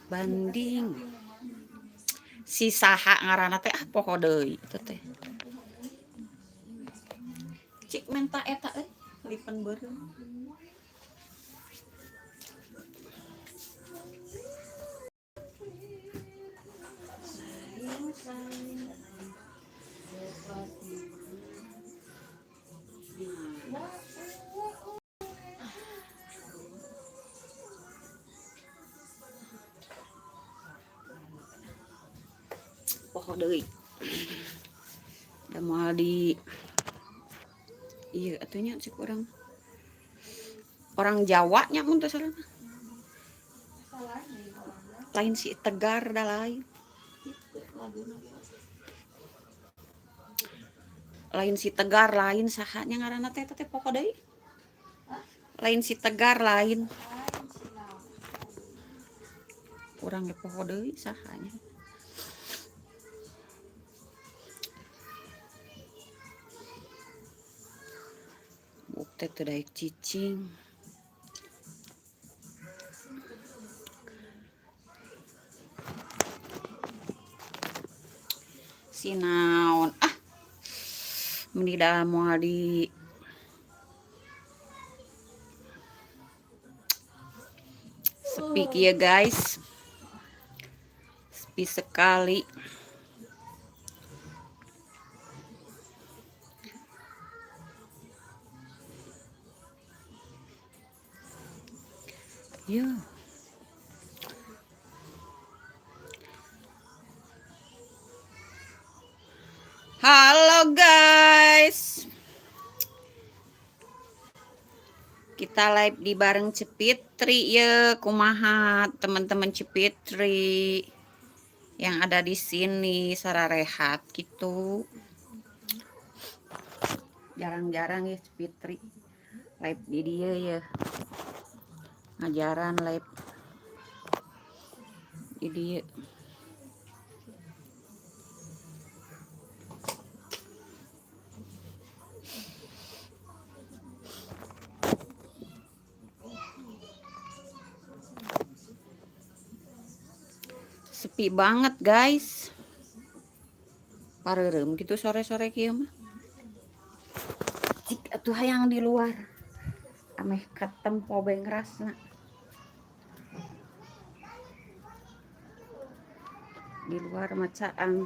Banding. Si saha ngaranna teh, ah, poho deui itu teh. Cik menta eta euy, lipen beureum. Sayang, sayang. Poho deui. Da moal di ieu atuh nya, cek urang. Orang Jawa nya mun teu salah mah. Lain si Tegar da lain. Lain si Tegar, lain saha nya ngaranna teh, eta teh, poho deui. Lain si Tegar, lain. Urang ge poho deui saha nya. Buuk teh teu daek cicing. Si naon ah, meni da moal di sepi kieu, guys. Sepi sekali. Yuh. Halo, guys. Kita live di bareng Cepitri ya, kumaha teman-teman Cepitri yang ada di sini sararehat gitu. Jarang-jarang ya Cepitri live di dia ya. Ngajaran live di dia. Sepi banget, guys. Pareureum gitu sore-sore kieu mah. Cik atuh hayang di luar. Ameh katempo bengrasna. Di luar mah caang.